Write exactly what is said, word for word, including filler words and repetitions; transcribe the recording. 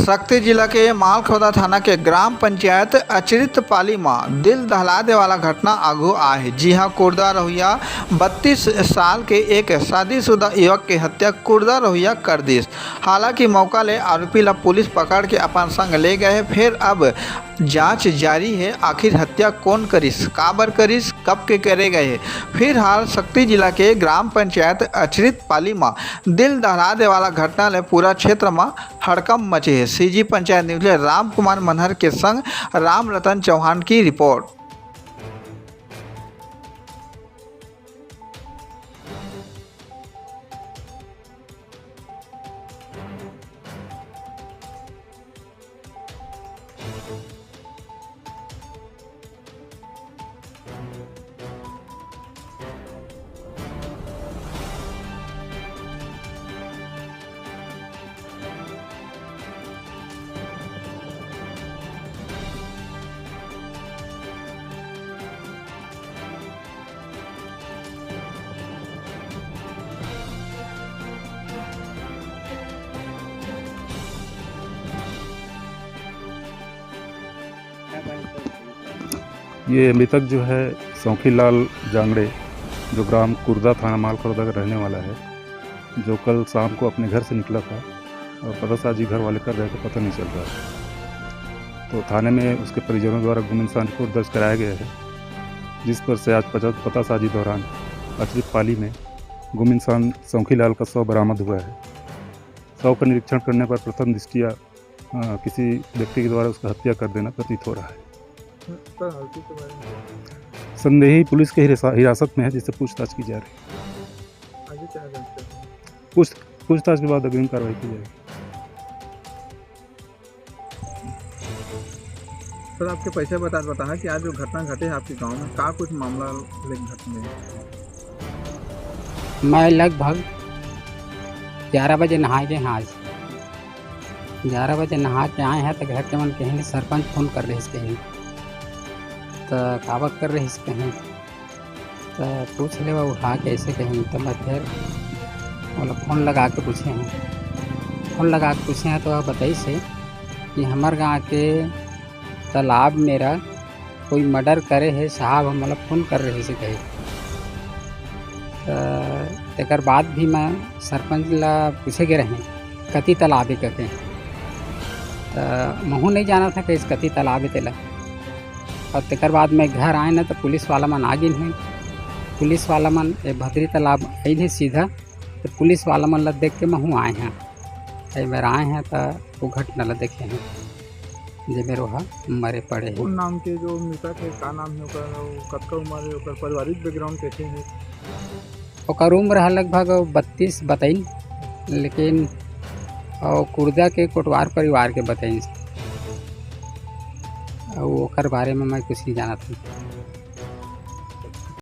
सक्ती जिला के मालखरौदा थाना के ग्राम पंचायत अचरित पाली म दिल दहला दे वाला घटना आगू आए हे। जी हां, कुर्दा रहुइया बत्तीस साल के एक शादीशुदा युवक के हत्या कुर्दा रहुइया कर दिस। हालांकि मौका ले आरोपी ला पुलिस पकड़ के अपन संग ले गए हे। फेर अब जांच जारी हे, आखिर हत्या कोन करिस, काबर करिस, कब के करे गए हे। फिलहाल सक्ती जिला के ग्राम पंचायत अचरित पाली म दिल दहला दे वाला घटना ले पूरा क्षेत्र म हड़कंप मचे हे। सीजी पंचायत न्यूज ले राम कुमार मनहर के संग राम रतन चौहान की रिपोर्ट। ये मृतक जो है सौखी लाल जांगड़े, जो ग्राम कुर्दा, थाना मालखरौदा का रहने वाला है, जो कल शाम को अपने घर से निकला था और पतासाजी घर वाले कर रहे थे, पता नहीं चल रहा था। तो थाने में उसके परिजनों द्वारा गुम इंसान रिपोर्ट दर्ज कराया गया है, जिस पर से आज पता-, पतासाजी दौरान अचरित पाली में गुम इंसान सौखी लाल का शव बरामद हुआ है। शव का निरीक्षण करने पर प्रथम दृष्टिया, अ, किसी व्यक्ति के द्वारा उसका हत्या कर देना प्रतीत हो रहा है। सर, आरोपी के बारे में क्या? संदेही पुलिस के हिरासा-, हिरासत में है, जिससे पूछताछ की जा रही है। आगे क्या जांच कर रहे हैं? पूछ-, पूछताछ के बाद अग्रिम कार्रवाई की जाएगी। सर, आपके पैसे बता, बताहा कि आज जो घटना घटे है आपके गांव में, का कुछ मामला ले घटने? मैं लगभग ग्यारह बजे नहाए गए हैं आज। ग्यारह बजे नहा के आए हैं तो घर के मन कहीं सरपंच फोन कर रहिस कहीं, तो काबर कर रहिस कहीं, तो पूछ लेवा उठा के ऐसे कहीं। तो मैं फिर ओला फोन लगा के पूछे हूँ, फोन लगा के पूछे हैं तो वह बताइस हे कि हमर गांव के तालाब मेरा कोई मर्डर करे हे साहब, हमला फोन कर रहिस हे कहे। त तेकर बाद भी मैं सरपंच ला पूछे गे रहें, "कति तालाब हे?" कहिके। त महूँ नइ जानत हँव कहिस कति तालाब हे तेला। अउ तेकर बाद मैं घर आए न, त पुलिस वाला मन आ गिन हे। पुलिस वाला मन ए भतरी तालाब आइन हे सीधा, त पुलिस वाला मन ला देख के महूँ आए हँव। ए मेर आए हँव, त वो घटना ला देखे हँव। जे मेर ओहा मरे पड़े हे। कौन नाम के जो मृतक हे, का नाम हे ओकर, अउ कतका उम्र हे, ओकर पारिवारिक background कैसे हे? ओकर उम्र ह लगभग बत्तीस बताइन, लेकिन अउ कुर्दा के कोटवार परिवार के बताइन, अउ ओकर बारे में मैं कुछ नहीं जानत हूँ।